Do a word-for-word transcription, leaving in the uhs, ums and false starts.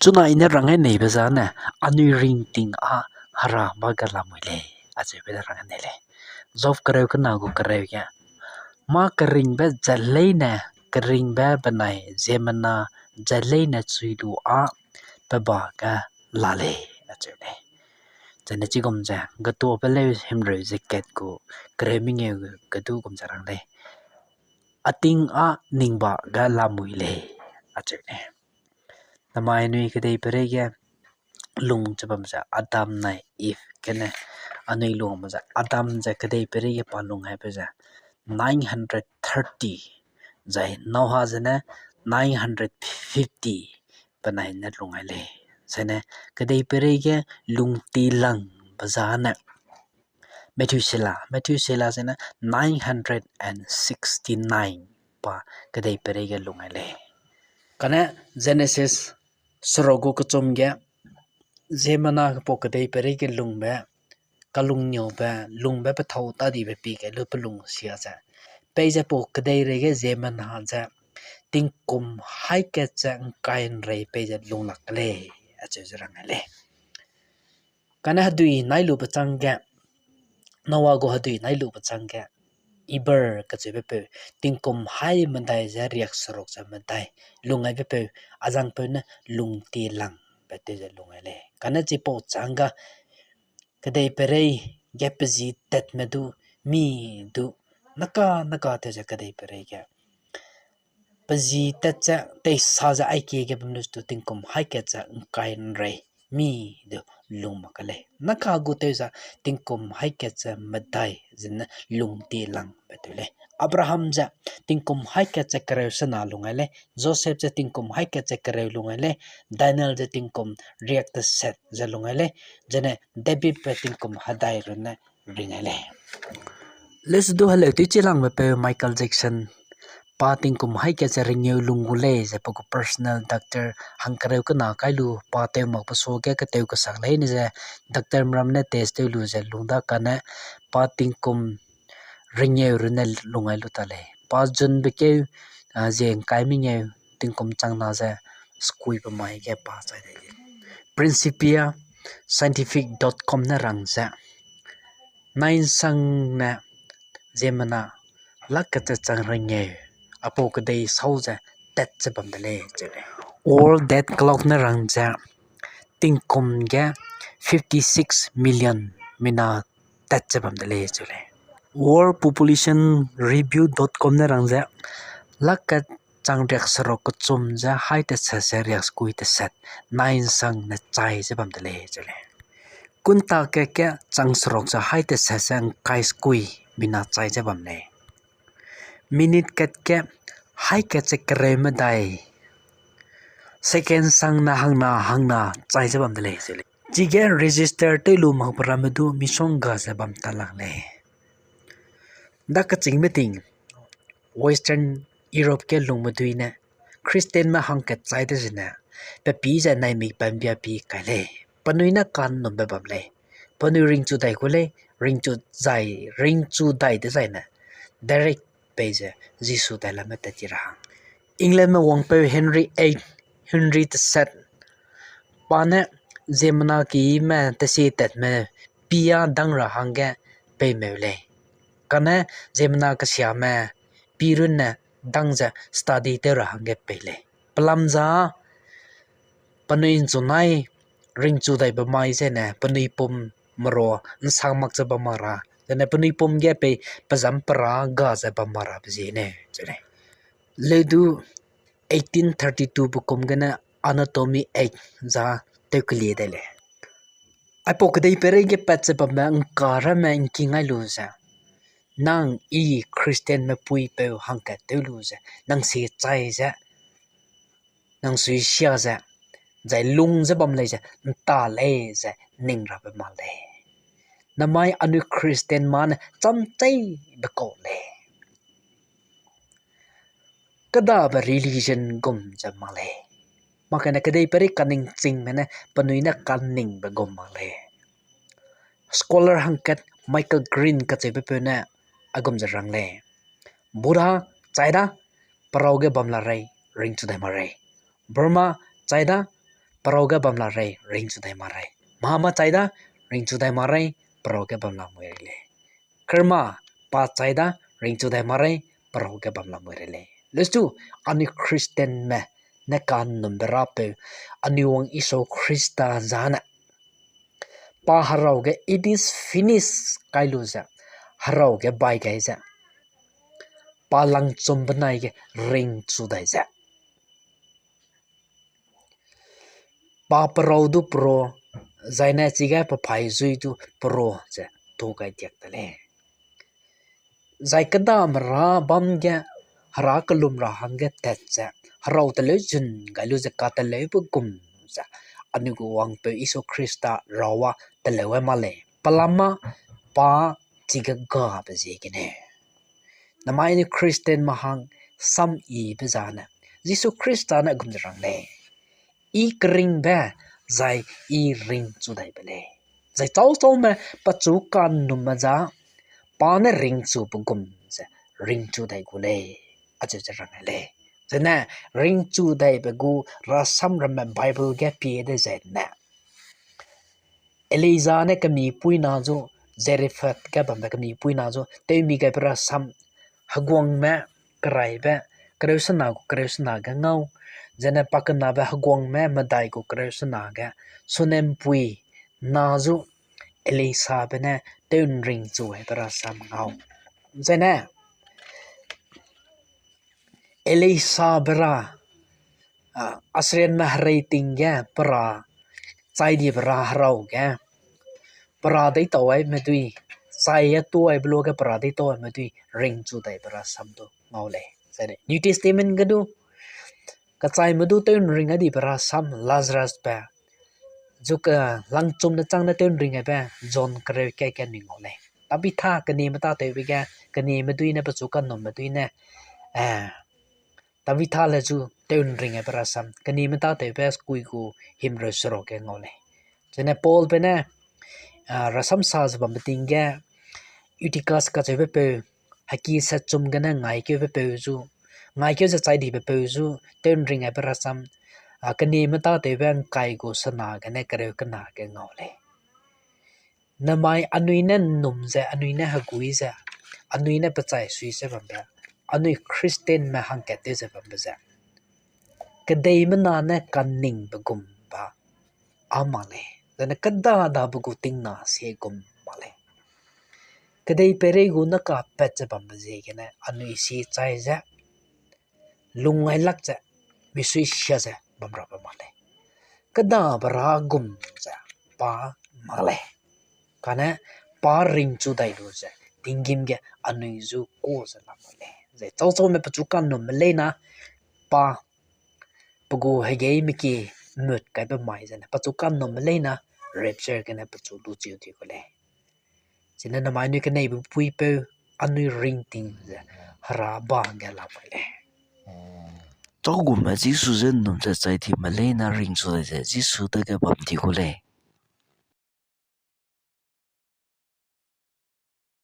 Chuna i ne rang ai neibe zane, anui ringting â Hera ba ge lamui lei, acheube de rang ai nei lei. Job kereu kena gu kereu ge, mâ keringbe zat leine, keringbe benai ziemmena zat leine chui lu â pe ba ge la lei, acheu lei. Zane chigum ze, Getuabe leu himreu ze kat gu kereu mengeu ge du gum ze rang lei. A ting â ning ba ge lamui lei, acheu lei. Namai anui kedeipeirei ge lung che bam ze Adam nai Eve gene, anui lung ze Adam ze kedeipeirei ge pa lung aibe ze nine hundred thirty, zai Noah zene nine hundred fifty benai ne lung ai lei. Zene kedeipeirei ge lung ti langbe zane Methuselah, Methuselah zene nine hundred and sixty nine pa kedeipeirei ge lung ai lei. Kane Genesis seruk gu kechum ge, ziemmena pau kedeipeirei ge lungbe, kalungniaube, lungbe pethau tadibe pi ge lu pelung sia ze, peize pau kedeirei ge ziemmena ze tingkum haî kat ze ’ngkai ’nrei peize lung lak ke lei, acheu ze rang ai lei. Kane hedui nai lube chângge, Noah gu hedui nai lube chângge, Eber kacheube peu, tingkum haî medai ze riakseruk ze medai, lung aibe peu, azangpeu ne lung ti langbe tew ze lung ai lei. Kane chipau chângga, kedeipeirei ge pe ji tatme du, mi du, naka naka tew ze kedeipeirei ge pe ji tat ze, teisa ze aikie ge bam lu du tingkum haî kat ze ’ngkai ’nrei, mi du lung mak ke lei. Naka gu tew ze tingkum haî kat ze medai zene lung ti langbe tew lei. Abraham ze tingkum haî kat ze kereu sena lung ai lei. Joseph ze tingkum haî kat ze kereu lung ai lei. Daniel ze tingkum riak teset ze lung ai lei. Zene Davidbe tingkum hedai runne ring ai lei. Lesu du heleu tewchi langbe peu Michael Jackson, pa tingkum haî kat ze ringeu lung gu lei ze pe gu personal doctor hangkereu kena kai lu pa tew makbe suage ketew kesak leine ze doctorme ramme ne test tew lu ze lung da kane pa tingkum ringeu runne lung ai lu ta lei. Pa June be keu, a, zie ’ngkai mengeu tingkum chang na ze skuibe mai ge pa chai dai lei. Principia scientific dot com ne rang ze, nai ’nsangne ziemmena lak kat ze chang ringeu, aipau kedei sau ze tat ze bam de lei cheu lei. World Death Clock ne rang ze, tingkum ge fifty six million mina tat ze bam de lei cheu lei. World Population Review dot com ne rang ze, lak kat chang riakseruk kechum ze haî teset ze riaksekui teset, nai ’nsangne chai ze bam de lei cheu lei. Kunta kat ge chang seruk ze haî teset ze ’ngkai sekui mina chai ze bam lei. Minute kat ge haî kat ze kereu medai, second ’nsangne hangna hangna chai ze bam de lei cheu lei. Chige register tew lu makbe ramme du misongga ze bam ta lak lei. Da kechîngme ting, Western Europe ge lungme dui ne, Christianme hangkat chai de zene, pe pî ze naimik pambia pî kai lei. Penui ne ka'nnumbe bam lei. Penui ringchu dai gu lei, ringchu zai, ringchu dai dezaine, direct peize Jisu dai lame tat ti ra hang. Englandme wangpeu Henry eight, Henry teset, pa ne ziemmena kime tesie tatme pia dang ra hangge peimeu lei. Kane ziemmena kesiame pî runne dang ze study tew ra hangge pei lei. Pelam za penui ’nchunai ringchu daibe mai zene penui pum merua ’nsang mak ze bam mak ra, zene penui pum ge pei pezam pera ga ze bam mak rabe ziene cheu lei. Leu du eighteen thirty-two be kum gene Anatomy Act za tewkelie dai lei. Aipau kedei peireige pat ze bambe ’ngka ramme ’ngking gai lu ze, nang I Christianme puipeu hangkat tew lu ze, nang sie chai ze, nang sui sia ze, zai lung ze bam lei ze, ’nta lei ze ning rabe mak lei. Namai anui Christian mâ ne cham cheibe kau lei. Kêdabe religion gum ze mak lei. Mak kane kedei peirei kaningchingme ne penui ne kaningbe gum mak lei. Scholar hangkat Michael Green kacheubepeu ne aigum ze rang lei: Buddha chai da, perau ge bam la rei, ringchu dai mak rei. Burma chai da, perau ge bam la rei, ringchu dai ma rei. Mâ mâ chai da, ringchu dai ma rei, perau ge bam la mui rei lei. Kerma, pa chai da, ringchu dai ma rei, perau ge bam la mui rei lei. Lestu, anui Christianme, ne kanumbe rapeu, anui wang Isua Khrista zane. Pa herau ge, it is finished, kai lu ze, herau ge bai gai ze. Pa langchum benai ge ringchu dai ze. Pa perau du perau, zai ne chige pe paî zui du perau ze tu gai diak de lei. Zai kêdame ra bam ge hera kelum ra hangge tat ze, herau teleu zun gai lu ze kateleube gum ze, anui gu wangpeu Isua Khrista rawa teleu ai ma lei. Pelama pa chige gabe ziegene. Namai anui Christianme hang sam yibe zane, Jisu Khrista ne gum ze rang lei. I keringbe, zai i ringchu daibe lei. Zai chau chaume pechu kanumbe za, pa ne ringchube gum ze ringchu dai gu lei. Acheu ze rang lei. Zene ringchu daibe gu rasam ramme Bible ge pie de zene. Elija ne kemipui na zu, Zarephath ge bambe kemipui na zu, tewmi gaibe rasam, heguangme, keraibe, kereu sena gu kereu sena ge ngau, zene pakenabe heguangme, medai gu kereu sena ge, Sunempui na zu, Elisabe ne tew ’nringchu aibe rasam ngau. Zene, Elisabe ra, a, Assyrianme herei ting ge pera chai dibe ra herau ge, pera deitau aime dui, chai a tu aibe luage pera deitau aime dui ringchu daibe rasam du ngau lei. Zene New Testament ge du, kechaime du tew ’nring a dibe rasam Lazarusbe, zu ke langchum ne chang ne tew ’nring aibe John kereu kat ge ning ngau lei. Tabitha kenieme tâtewbe ge, kenieme dui ne pechu kanumbe dui ne, eh, Tabitha le zu tew ’nring aibe rasam, kenieme tâtewbe sekui gu himreu seruk ge ngau lei. Zene Paulbe ne, a, rasam sa ze bambe ting ge, Eutychus kacheube peu, heki sechum gene ngaikeube peu zu, ngaikeu ze chai dibe peu zu, tew ’nring aibe rasam, a, kenieme tâtewbe ’ngkai gu sena gene kereu kena ge ngau lei. Namai anui ne ’nnum ze, anui ne hegui ze, anui ne pechai sui ze bambe, anui Christianme hangkat tew ze bambe ze, kedeimena ne kaningbe gum ba, a mak lei, zene kêda dabe gu tingna sie gum mak lei. Kedei peirei gu ne kapat ze bambe ziegene anui si chai ze, lungngailak ze, misui sia ze bam rabe mak lei. Kêdabe ra gum ze pa mak lei. Kane pa ringchu dai lu ze, tinggîm ge anui zu ku ze la mak lei. Zai chauchaume pechu kanumbe leina, pa pe gu hegeime ki mut kaibe mai zene, pechu kanumbe leina, rapture gene pechu luchiu di gu lei. Chine namai anui keneibe puipeu, anui ringting ze, hera ba ge la mak lei. Chaugume Jisu je ’nnum ze chai time leina ringchu dai ze Jisu dage bam di gu lei.